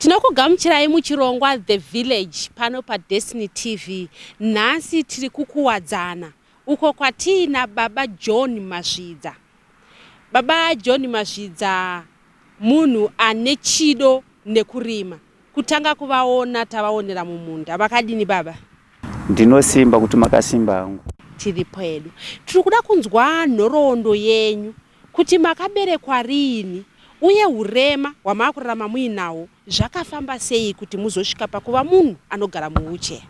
Tinokugamuchirai muchirongwa The Village pano paDestiny TV. Nhasi tiri kuKuwadzana uko kwatiina Baba John Mazvidza. Baba John Mazvidza munhu ane chido nekurima. Kutanga kuvaona tavaonera mumunda. Makadini baba? Ndinosimba kuti makasimba hangu. Tiripo hedu. Tiri kuda kunzwa nhoroondo yenyu kuti makaberekwa riini uye hurema hwamaakurarama muinahwo zvakafamba sei kuti muzosvika pakuva munhu anogara muwheelchair.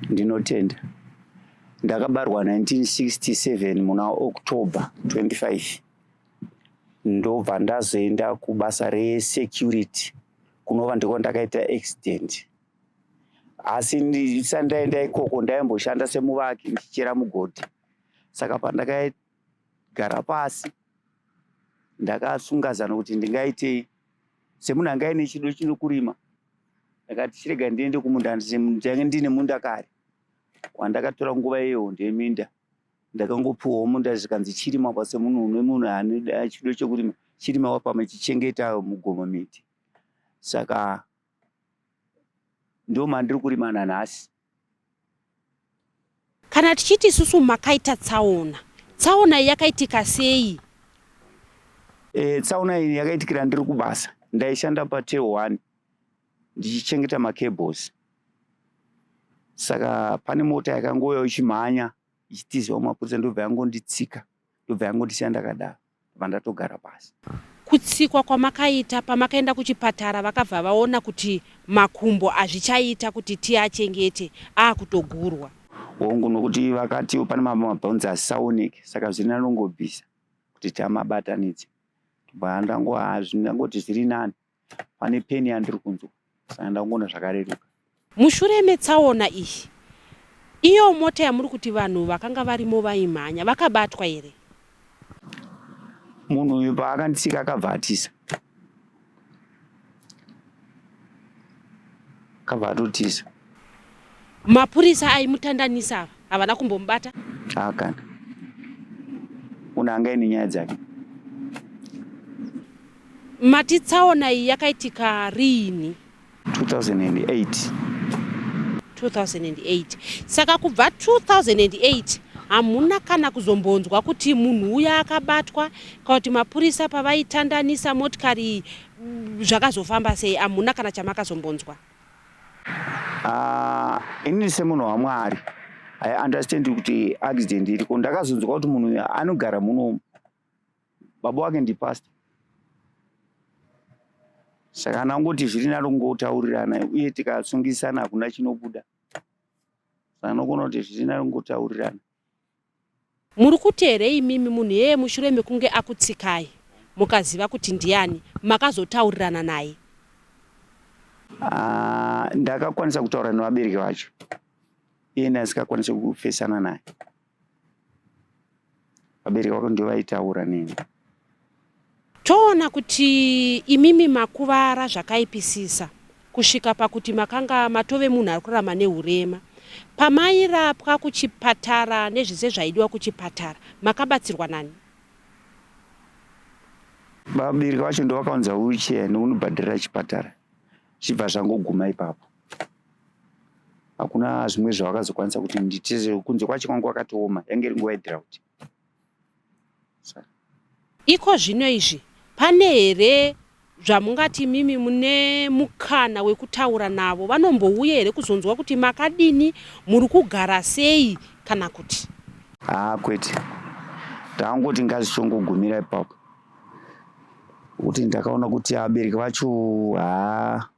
Ndinotenda. Ndakabarwa 1967 muna October 25 ndobva ndazoenda kubasa resecurity kunova ndiko ndakaita accident asi ndisati ndaenda ikoko ndaimboshanda semuvaki ndichichera mugodhi saka pandakagara pasi ndakasunga zano kuti ndingaitei semunhu anga aine chido chinokurima ndakati chirega ndiende kumunda ndange ndine munda kare wandakatora nguva iyo ndeminda ndakangopiwawo munda zvikanzi chirima pa semunhu une munhu ane chido chekurima chirima wapamwe chichengeta mugomo miti saka ndomandiri kurima nanhasi. Kana tichiti isusu makaita tsaona, tsaona iyi yakaitika sei? E, tsaona iyi yakaitikira ndiri kubasa. Ndaishanda patel one ndichichengeta macables. Saka pane mota yakangouya ichimhanya ichitiziwa mapurisa ndobva yangonditsika ndobva yangondisiya ndakadaro. Ndobva ndatogara pasi. Kutsikwa kwamakaita pamakaenda kuchipatara vakabva vaona kuti makumbo hazvichaita kuti tiachengete akutogurwa. Hongu nokuti vakati pane mamwe mabhonzo asisaoneke saka zviri nani kungobvisa kuti tiamabatanidze. Ndobva ndangoti zviri nani pane pain yandiri kunzwa saka ndakuona zvakareruka. Mushure metsaona iyi, iyo mota yamuri kuti vanhu vakanga varimo vaimhanya vakabatwa here? Munhu uyu paakanditsika akabva atiza. Akabva atotiza. Mapurisa aimutandanisa ava havana kumbomubata? Haa kana. Munhu anga aine nyaya dzake. Mati tsaona iyi yakaitika riini? 2008. 2008. Saka kubva 2008 hamuna kana kuzombonzwa kuti munhu uya akabatwa kana kuti mapurisa pavaitandanisa motikari iyi zvakazofamba sei? Hamuna kana chamakazombonzwa? Ah, inini semunhu waMwari I understand kuti accident iriko. Ndakazonzwa kuti munhu uyu anogara munomu. Baba wake ndipastor. Saka anangoti zviri nani kungotaurirana uye tikasungisana hakuna chinobuda. Saka anogona kuti zviri nani kungotaurirana. Muri kuti here imimi munhu iyeye mushure mekunge akutsikai mukaziva kuti ndiani makazotaurirana naye? Ah, ndakakwanisa kutaura nevabereki vacho iye ndasingakwanisi kufesana naye. Vabereki vako ndivo vaitaura neni. Toona kuti imimi makuvara zvakaipisisa kusvika pakuti makanga matove munhu ari kurarama nehurema. Pamairapwa kuchipatara nezvese zvaidiwa kuchipatara makabatsirwa nani? Vabereki vacho ndivo vakaunza wheelchair nekunobhadharira chipatara zvichibva zvangoguma ipapo. Hakuna zvimwe zvavakazokwanisa kuti nditize kunze kwacho kwanga kwakatooma yange iri nguva yedrought. Iko zvino izvi pane here zvamungati imimi mune mukana wekutaura navo? Vanombouya here kuzonzwa kuti makadini, muri kugara sei kana kuti? Haa kwete, ndakangoti ngazvichongogumira ipapo kuti ndakaona kuti vabereki vacho haa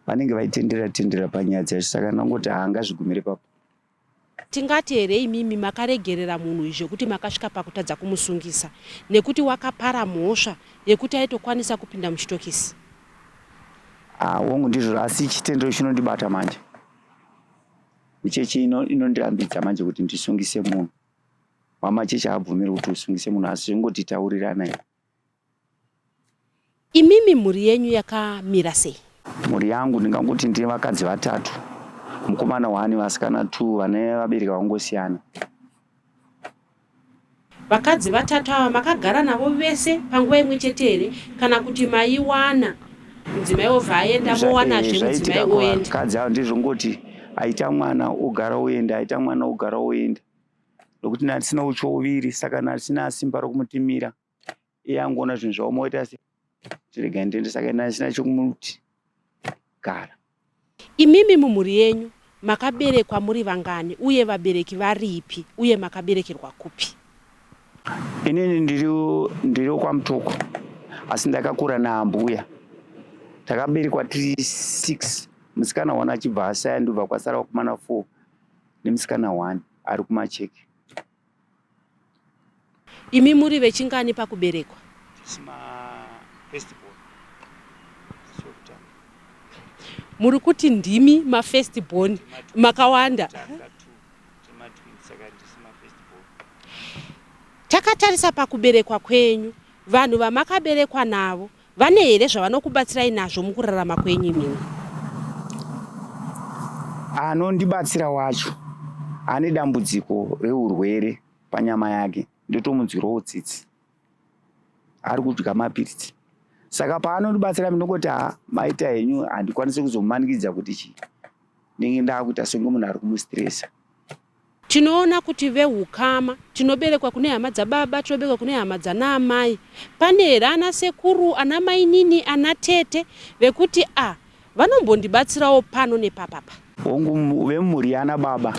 vanenge vaitenderera tenderera panyaya dzacho saka ndangoti haa ngazvigumire ipapo. Tingati here imimi makaregerera munhu uyu zvekuti makasvika pakutadza kumusungisa nekuti wakapara mhosva yekuti aitokwanisa kupinda muchitokisi? Ah, hongu ndizvo asi chitendero chinondibata manje. Michechi inondirambidza manje kuti ndisungise munhu. Mamachechi haabvumiri kuti usungise munhu asi zvingoti tauriranai. Imimi mhuri yenyu yakamira sei? Mhuri yangu ndingangoti ndine vakadzi vatatu, mukomana one, vasikana two vane vabereki vakangosiyana. Vakadzi vatatu ava makagara navo vese panguva imwe chete here kana kuti maiwana mudzimai obva aenda mowanazve mudzimai oenda? Vakadzi ava ndezvongoti aita mwana ogara oenda, aita mwana ogara oenda, nokuti ndandisina uchouviri, saka ndandisina simba rokumutimira. Iye angoona zvinhu zvaoma oita se rega ndiende, saka ndandisina chokumuti gara. Imimi mumhuri yenyu makaberekwa muri vangani uye vabereki varipi uye makaberekerwa kupi? Inini ndiri kwaMutoko, asi ndakakura naambuya. Takaberekwa tiri 6, musikana 1 achibva asaya, ndobva kwasara vakomana 4 nemusikana 1 ari kumacheke. Imi muri vechingani pakuberekwa? Muri kuti ndimi mafirst born, makawanda. Takatarisa pakuberekwa kwenyu, vanhu vamakaberekwa navo vane here zvavanokubatsirai nazvo mukurarama kwenyu imimi? Anondibatsira wacho ane dambudziko reurwere panyama yake, ndotomunzwirawo tsitsi, ari kudya mapiritsi. Saka paanondibatsira ndinongoti ha, maita henyu, handikwanisi kuzomumanikidza kuti chii, ndinenge ndakuita senge munhu ari kumustresa. Tinoona kuti vehukama tinoberekwa kune hama dzababa, tinoberekwa kune hama dzanaamai. Pane here ana sekuru, ana mainini, ana tete vekuti a vanombondibatsirawo pano nepapapa? Hongu, vemumhuri yana baba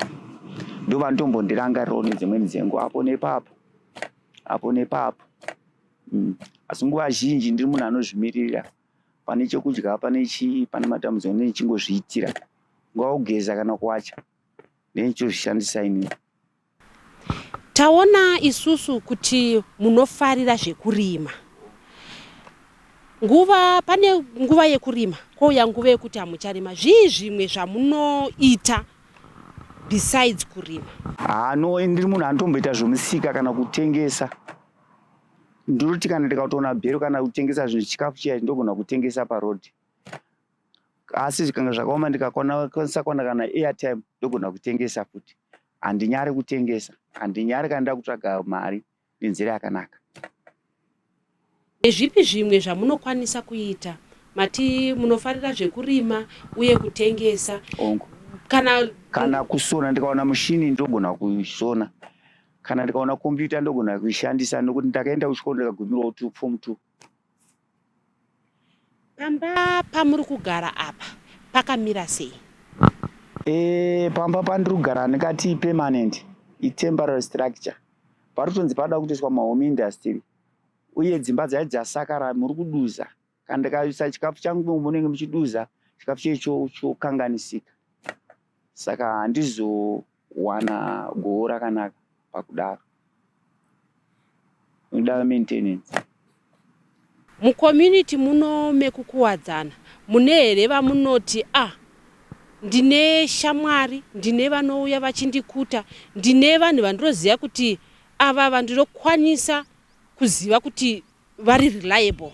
ndo vanotombondirangarirawo nedzimweni dzenguva apo nepapo, apo nepapo. Asi nguva zhinji ndiri munhu anozvimiririra, pane chekudya, pane chii, pane matambudziko ndinenge ndichingozviitira, kungava kugeza kana kuwacha ndinenge inini. Taona isusu kuti munofarira zvekurima. Nguva pane nguva yekurima, kouya nguva yekuti hamucharima. Zvii zvimwe zvamunoita besides kurima? Hano, ndiri munhu anotomboita zvomusika kana kutengesa. Ndinoti kana ndikatoona bhero kana kutengesa zvinhu, chikafu chiya ndogona kutengesa parodhi. Asi zvikanga zvakaoma ndikakwanisa kuwana kana airtime ndogona kutengesa futi. Handinyari kutengesa, handinyari kana nda kutsvaga mari nenzira yakanaka. Ndezvipi zvimwe zvamunokwanisa kuita? Mati munofarira zvekurima uye kutengesa. Hongu. Kana Kana kusona, ndikaona mushini ndogona kusona. Kana ndikaona kombiyuta ndogona kuishandisa, nokuti ndakaenda kuchikoro ndikagumirwawo form 2. Pamba pamuri kugara apa pakamira sei? Pamba pandiri kugara ndingati permanent, itemporary structure. Pari kutonzi pada kutoiswa mahome industry, uye dzimba dzacho dzasakara, muri kuduza. Kana ndikaisa chikafu changu munenge muchiduza, chikafu checho chokanganisika, saka handizowana goho rakanaka pakudaro, inoda maintenance. Mucommunity muno mekuKuwadzana mune here vamunoti a ndine shamwari, ndine vanouya vachindikuta, ndine vanhu vandinoziva kuti ava vandinokwanisa kuziva kuti vari reliable?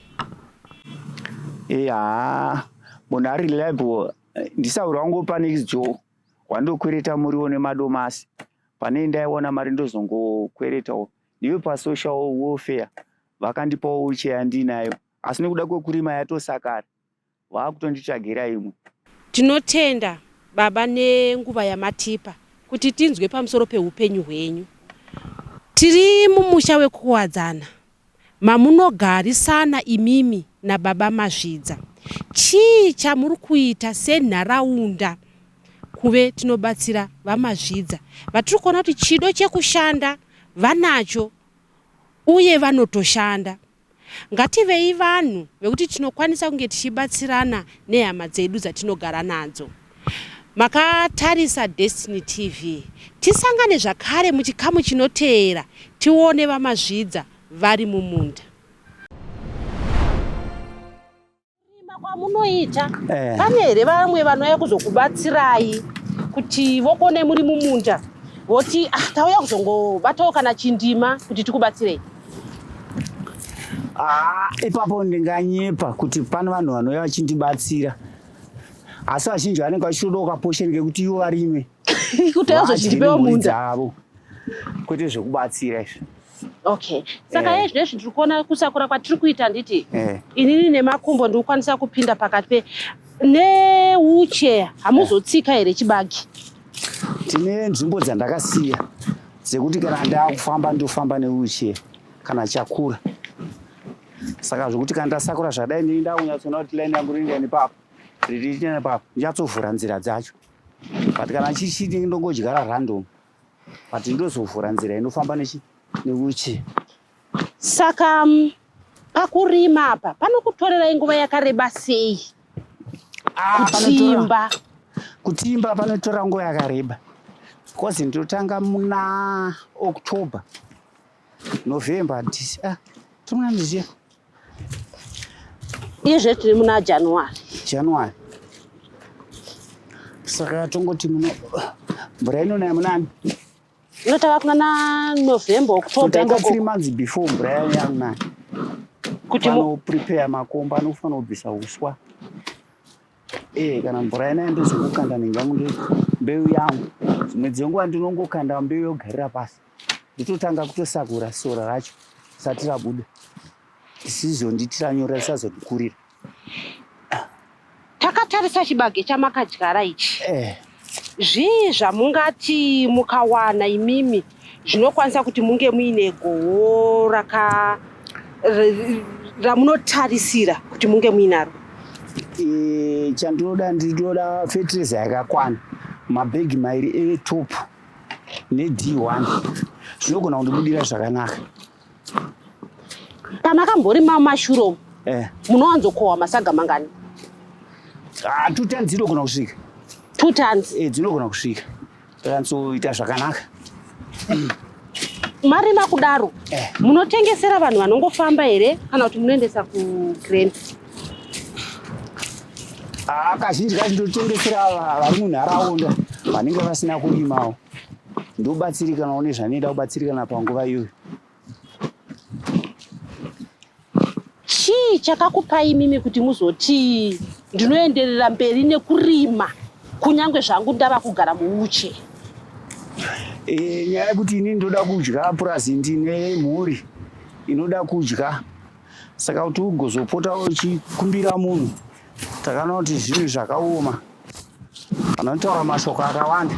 Haa, munhu ari reliable ndisaura wangu panext door wandokwereta muriwo nemadomasi. Pane ndaiwana mari ndozongokweretawo. Ndive pasocial welfare vakandipawo wheelchair yandinayo, asi nekuda kwekurima yatosakara, vaakutonditsvagira imwe. Tinotenda baba nenguva yamatipa kuti tinzwe pamusoro peupenyu hwenyu. Tiri mumusha wekuWadzana mamunogarisana imimi nababa Mazvidza. Chii chamuri kuita senharaunda kuve tinobatsira vaMazvidza vatiri kuona kuti chido chekushanda vanacho uye vanotoshanda? Ngativei vanhu vekuti tinokwanisa kunge tichibatsirana nehama dzedu dzatinogara nadzo. Makatarisa Destiny TV. Tisangane zvakare muchikamu chinoteera tione vaMazvidza vari mumunda. Kurima kwamunoita, pane here vamwe vanouya kuzokubatsirai kuti vokone muri mumunda voti ah, tauya kuzongobatawo kana chindima kuti tikubatsirei? Ah, ipapo ndinganyepa kuti pane vanhu vanouya vachindibatsira, asi vazhinji vanenge vachitodawo kaportion kekuti ivo varime kuti azochitipewo nemhuri munda dzavo, kwete zvekubatsira izvi. Okay, saka Eh. iye zvinezvi ndiri kuona kusakura kwatiri kuita nditi Eh. inini nemakumbo ndiri kukwanisa kupinda pakati pe newheelchair hamuzotsika here chibage? Tine nzvimbo dzandakasiya dzekuti kana ndakufamba ndofamba newheelchair kana chakura. Saka zvekuti kana ndasakura zvadai ndini ndakunyatsoona kuti line yangu rinoenda nepapo, riri nepapo, ndinyatsovhura nzira dzacho. But kana chichiti ndongodyara random, but ndozovhura nzira inofamba newheelchair. Saka pakurima apa panokutorerai nguva yakareba sei? Ah, Kutimba. Kutimba panotora nguva yakareba because ndinotanga muna October, November, tiri muna ndiziya. Iyezve tiri muna January. January, saka tongoti muno mvura inonaya munani? Inotava kuna na November, October. Totanga ikoko. 3 months before mvura yakunaya. Kuti Vanoprepare makomba, anofanira kubvisa uswa. Kana mvura inaya ndozongokanda nhengangu mbeu yangu. Dzimwe dzenguva ndinongokanda mbeu yogarira pasi, ndototanga kutosakura sora racho risati rabuda, risizondiitira nyore, risazondikurira. Takatarisa chibage chamakadyara ichi, zvii zvamungati mukawana imimi zvinokwanisa kuti munge muine gohwo raka ramunotarisira kuti munge muinaro? Chandinoda, ndinoda fertilizer yakakwana, mabhegi mairi eTop neD1, zvinogona kundibudira zvakanaka. Pamakamborima mumashure umu, munowanzokohwa masaga mangani? Ah, 2 tons dzinogona kusvika. 2 tons? Dzinogona kusvika takanyatsoita zvakanaka. Marima kudaro, munotengesera vanhu vanongofamba here kana kuti munoendesa kugrain? Ah, kazhinji kacho ndotengesera vari munharaunda vanenge vasina kurimawo, ndobatsirikanawo nezvanoenda kubatsirikana panguva iyoyo. Chii chakakupai imimi kuti muzoti ndinoenderera mberi nekurima kunyange zvangu ndava kugara muuche? Nyaya yekuti ini ndoda kudya, purazi ndine mhuri inoda kudya, saka kuti ugozopota uchikumbira munhu, takaona kuti zvinhu zvakaoma, vanotaura mashoko akawanda.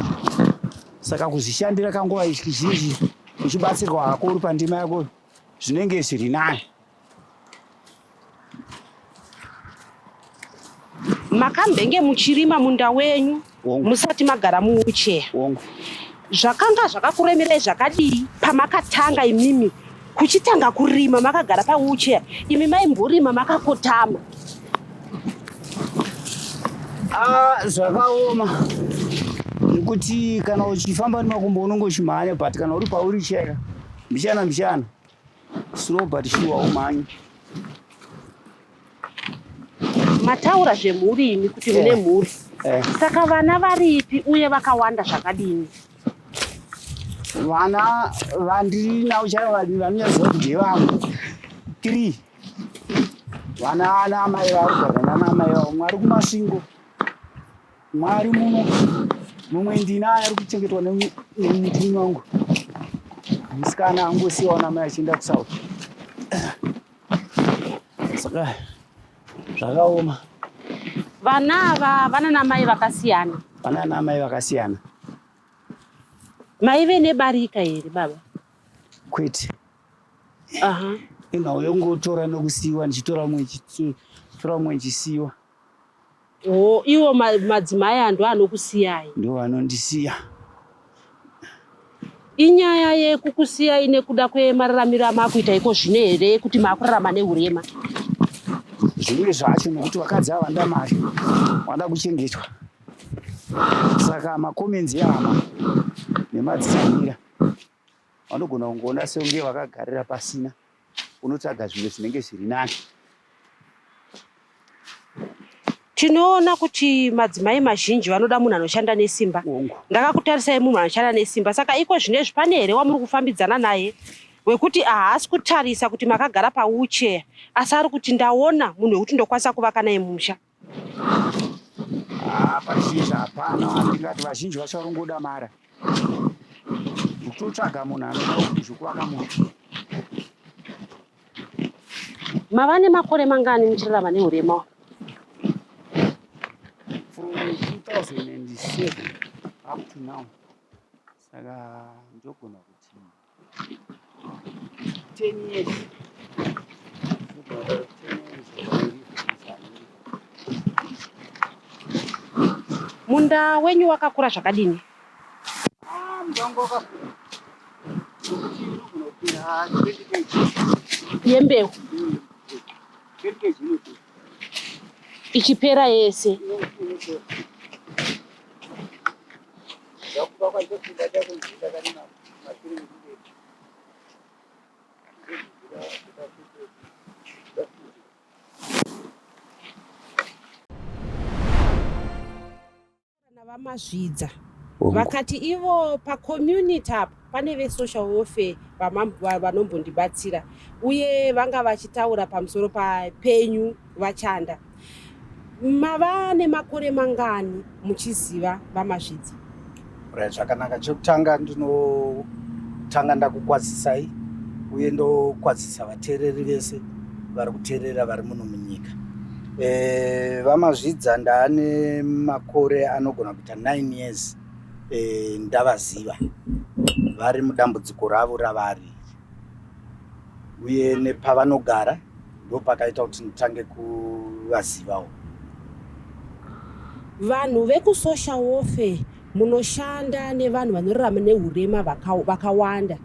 Saka kuzvishandira kanguva zhinji uchibatsirwa hako uri pandima yako zvinenge zviri nani. Makambenge muchirima munda wenyu Hongu. musati magara muucheya? Hongu. Zvakanga zvakakuremerai zvakadii pamakatanga imimi kuchitanga kurima makagara pawheelchair, imi maimborima makakotama? Ah, zvakaoma nekuti kana uchifamba nemakumbo unonge uchimhanya, but kana uri pawheelchair, mbichana mbichana, slow but sure, umhanya. Mataura zvemhuri imi kuti mune mhuri. Saka vana varipi uye vakawanda zvakadini? Vana vandinavo chaivo vanonyaziva kuti ndevangu three. Vana ana amai vari kugara nana amai vavo, mumwe ari kuMasvingo, mumwe ari muno, mumwe ndinaye ari kuchengetwa nemutumwa wangu musikana, angosiyiwa namai achienda kuSouth. Saka zvakaoma. Vana ava vana namai vakasiyana? Vana namai vakasiyana. Maive nebarika here, baba? Kwete. Inhau yongotora nokusiyiwa, ndichitora mumwe, ndichitora mumwe, ndichisiyiwa. O, iwo madzimai ando anokusiyai? Ndo vanondisiya. Inyaya yekukusiyai nekuda kwemararamiro amakuita iko zvino here, kuti makurarama neurema? Zvimwe zvacho nokuti vakadzi ava vanoda mari, vanoda kuchengetwa, saka macomments ehama nemadzimira vanogona kungoona sekunge vakagarira pasina, unotsvaga zvimwe zvinenge zviri nani. Tinoona kuti madzimai mazhinji vanoda munhu anoshanda nesimba. Hongu. Ndakakutarisai munhu anoshanda nesimba, saka iko zvinezvi pane here wamuri kufambidzana naye wekuti haasi kutarisa kuti makagara pawheelchair, asi ari kuti ndaona munhu wekuti ndokwanisa kuvaka naye musha? Ah, pazhinji hapana. Ndingati vazhinji vacho varongoda mara, kutotsvaga munhu anoda zvekuvaka musha. Mava nemakore mangani muchirarama neurema? From 2007 up to now, saka ndogona kuti 10 years. Ndogona kuti 10 years. Munda wenyu wakakura zvakadini? Ah, munda wangu wakakura nokuti unogona kupinda 20 kg. Yembeu? 20 kg inopinda. Ichipera yese? Inopera. Ndakuba kwaitopinda chakunzi ndakarima mashure mekunge. VaMazvidza vakati ivo pacommunity apo pane vesocial welfare vanombondibatsira, uye vanga vachitaura pamusoro penyu VaChanda. Mava nemakore mangani muchiziva VaMazvidza? Right, zvakanaka. Chekutanga, ndinotanga ndakukwazisai uye ndokwazisa vateereri vese vari kuteerera vari muno munyika. VaMazvidza ndaane makore anogona kuita 9 years ndavaziva vari mudambudziko ravo ravari, uye nepavanogara ndo pakaita kuti nditange kuvazivawo. Vanhu vekusocial welfare munoshanda nevanhu vanorarama neurema vakawanda.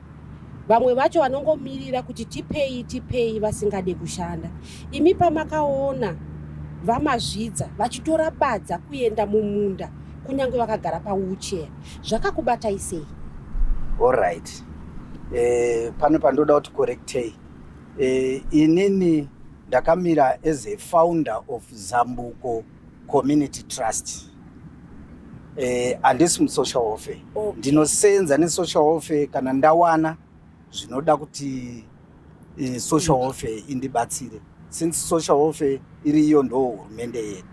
Vamwe vacho vanongomirira kuti tipei, tipei, vasingade kushanda. Imi pamakaona VaMazvidza vachitora badza kuenda mumunda kunyange vakagara pawheelchair, zvakakubatai sei? Allright, pane pandoda kuti correctei. Inini ndakamira as a founder of Zambuko Community Trust. Handisi musocial welfare. Ndinosenza nesocial welfare kana ndawana zvinoda kuti social welfare indibatsire, since social welfare iri iyo ndo hurumende yedu.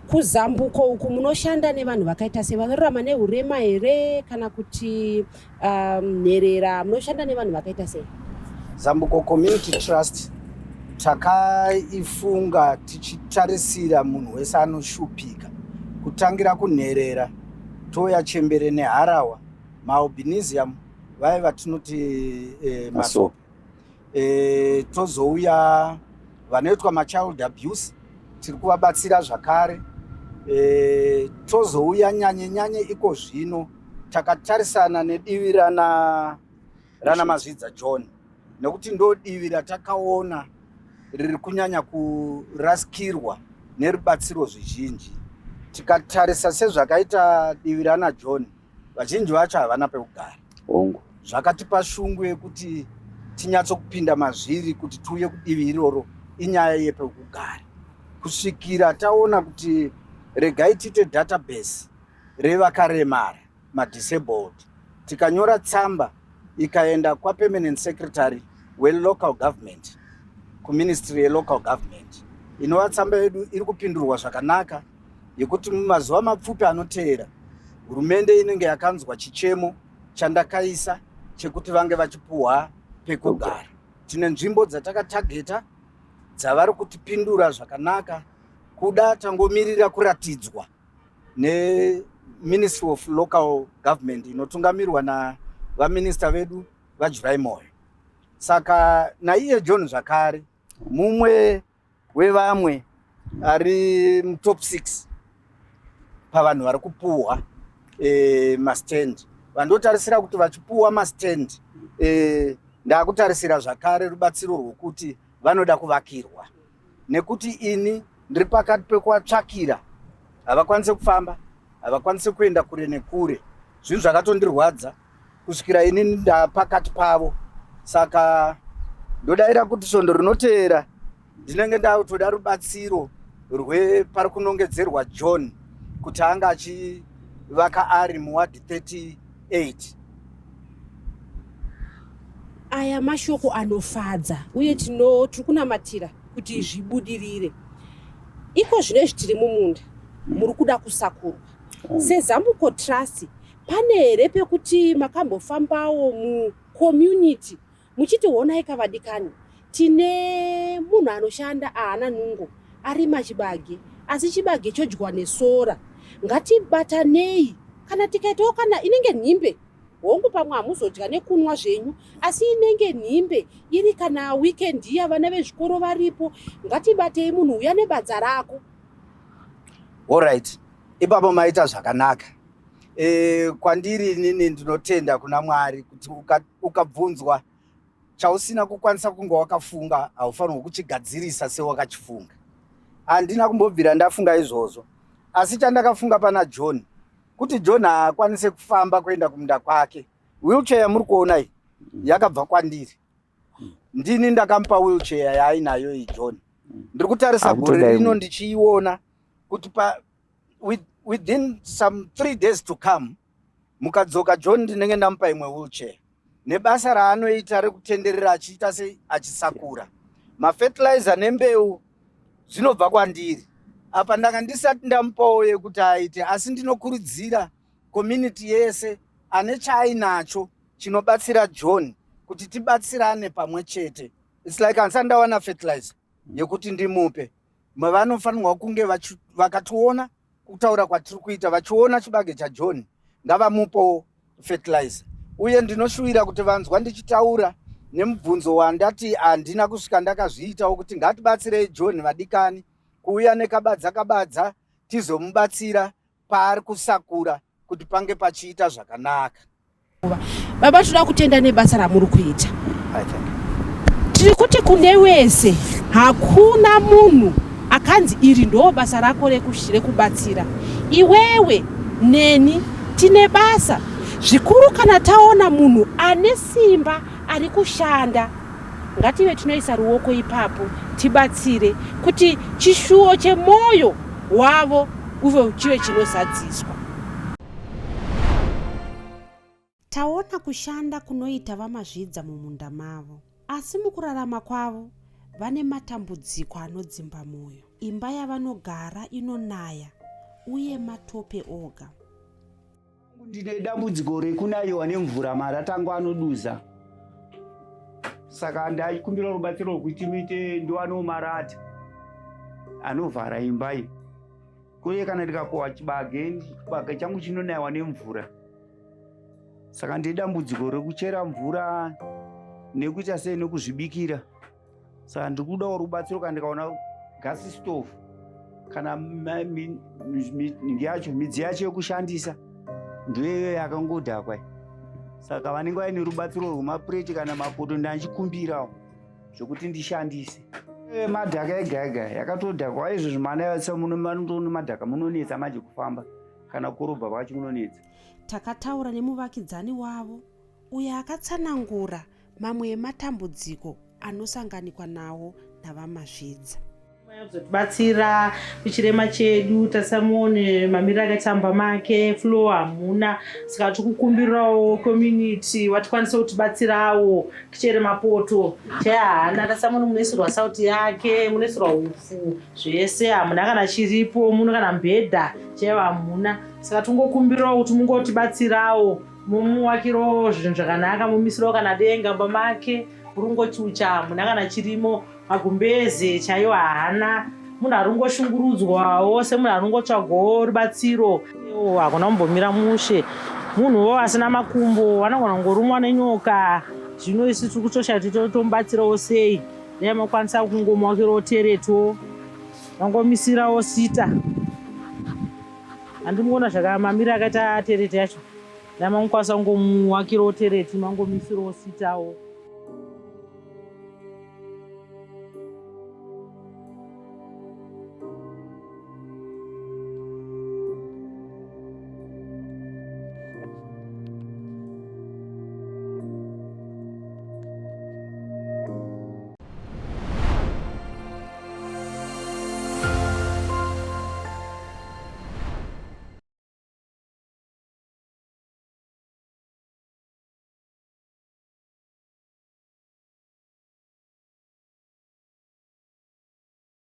Kuzambuko uku munoshanda nevanhu vakaita sei? Vanorarama neurema here kana kuti nherera? Munoshanda nevanhu vakaita sei? Zambuko Community Trust takaifunga tichitarisira munhu wese anoshupika, kutangira kunherera, touya chembere neharawa, maalbinism, vaya vatinoti masope, tozouya vanoitwa machild abuse, tiri kuvabatsira zvakare, tozouya nyanye nyanye iko zvino takatarisana nedivi rana Mazvidza John, nekuti ndo divi ratakaona riri kunyanya kurasikirwa nerubatsiro zvizhinji. Tikatarisa sezvakaita divi rana John, vazhinji vacho havana pekugara. Zvakatipa shungu yekuti tinyatsokupinda mazviri kuti tiuye kudivi iroro inyaya yepekugara, kusvikira taona kuti regai tiite database revakaremara, madisabled. Tikanyora tsamba ikaenda kwapermanent secretary welocal government, kuministry yelocal government, inova tsamba yedu iri kupindurwa zvakanaka, yekuti mumazuva mapfupi anoteera hurumende inenge yakanzwa chichemo chandakaisa chekuti vange vachipuhwa pekugara. Tine nzvimbo dzatakatageta dzavari kutipindura zvakanaka, kuda tangomirira kuratidzwa neMinistry of Local Government inotungamirwa navaminista vedu vaJuly Moyo. Saka naiye John zvakare mumwe wevamwe ari mutop 6 pavanhu vari kupuhwa mastand. Vandotarisira kuti vachipuhwa mastand, ndakutarisira zvakare rubatsiro rwokuti vanoda kuvakirwa, nekuti ini ndiri pakati pekuvatsvakira. Havakwanisi kufamba, havakwanisi kuenda kure nekure. Zvinhu zvakatondirwadza kusvikira ini ndapakati pavo. Saka ndodayira kuti svondo rinoteera ndinenge ndakutoda rubatsiro rwepari kunongedzerwa John kuti anga achivaka ari muwadhi 38. Aya mashoko anofadza, uye tiri kunamatira kuti zvibudirire. Iko zvino izvi tiri mumunda muri kuda kusakurwa. SeZambuko Trust, pane here pekuti makambofambawo mucommunity muchiti, honai kavadikani, Tine munhu anoshanda ahana nungo arima chibage asi chibage chodyiwa nesora. Ngatibatanei kana tikaitawo kana inenge nhimbe hongu pamwe hamuzodya nekunwa zvenyu asi inenge nhimbe iri kana weekend iya vana vezvikoro varipo ngatibatei munhu uya nebadza rako. Alright, ipapo maita zvakanaka. E, kwandiri inini ndinotenda kuna Mwari kuti ukabvunzwa uka chausina kukwanisa kunge wakafunga haufanirwi kuchigadzirisa sewakachifunga. Handina kumbobvira ndafunga izvozvo, asi chandakafunga pana John kuti John haakwanise kufamba kuenda kumunda kwake. Wheelchair yamuri kuona iyi yakabva kwandiri, ndini ndakamupa wheelchair yaainayo iyi John. Ndiri kutarisa gore rino ndichiiona kuti pa within some 3 days to come mukadzoka John ndinenge ndamupa imwe wheelchair nebasa raanoita rekutenderera achiita sei achisakura mafertilizer nembeu zvinobva kwandiri apa ndanga ndisati ndamupawo yekuti aite asi ndinokurudzira community yese ane chaainacho chinobatsira John kuti tibatsirane pamwe chete. It's like handisati ndawana fertilizer yekuti ndimupe. Vanofanirwa kunge vakationa kutaura kwatiri kuita vachiona chibage chaJohn ngavamupewo fertilizer. Uye ndinoshuwira kuti vanzwa ndichitaura nemubvunzo wandati handina kusvika ndakazviitawo kuti ngatibatsirei John vadikani kuuya nekabadza kabadza tizomubatsira paari kusakura kuti pange pachiita zvakanaka. Baba, toda kutenda nebasa ramuri kuita. Tiri kuti kune wese, hakuna munhu akanzi iri ndo basa rako rekubatsira. Iwewe neni tine basa zvikuru kana taona munhu ane simba ari kushanda, ngative tinoisa ruoko ipapo tibatsire kuti chishuwo chemwoyo wavo uve chive chinozadziswa. Taona kushanda kunoita VaMazvidza mumunda mavo. Asi mukurarama kwavo vane matambudziko anodzimba mwoyo. Imba yavanogara inonaya uye matope oga. Ndine dambudziko rekunaiwa nemvura, marata angu anoduza. Saka ndaikumbira rubatsiro rwekuti muite ndiwanewo marata anovhara imba iyi. Uye kana ndikakohwa chibage, chibage changu chinonaiwa nemvura. Saka ndine dambudziko rekuchera mvura nekuita sei nekuzvibikira. Saka ndiri kudawo rubatsiro kana ndikaona gasi stove kana yacho midzi yacho yekushandisa ndoiyo yakangodhakwa. Saka vanenge vaine rubatsiro rwemapureti kana mapoto ndanchikumbirawo zvekuti ndishandise. Madhaka ega ega yakatodhakwa izvozvi mana munoona madhaka munonetsa manje kufamba kana kukorobha kwacho kunonetsa. Takataura nemuvakidzani wavo uyo akatsanangura mamwe ematambudziko anosanganikwa nawo naVaMazvidza. Kuzotibatsira kuchirema chedu tasamuone mamiriro akaita mumba make, flow hamuna, saka tikukumbirawo community vatikwanise kutibatsirawo tichere mapoto chai haana. Tasamuone munoisirwa sauti yake, munoisirwa upfu, zvese hamuna kana chiripo muno, kana mubhedha chaiwo hamuna, saka tingokumbirawo kuti mungotibatsirawo mumuwakirawo zvinhu zvakanaka, mumisirawo kana denga mumba make muringochucha hamuna kana chirimo, magumbeze chaiwo haana. Munhu ari kungoshungurudzwawo semunhu ari kungotsvagawo rubatsiro, hakuna kumbomira mushe. Munhuwo asina makumbo anogona kungorumwa nenyoka, zvino isu tiri kutoshaya kuti tomubatsirawo sei. Dai makwanisa kungomuwakirawo tereto, mangomisirawo sita, handimuona zvakamamira akaita terete yacho, dai mangokwanisa kungomuwakirawo tereti mangomisirawo sitawo.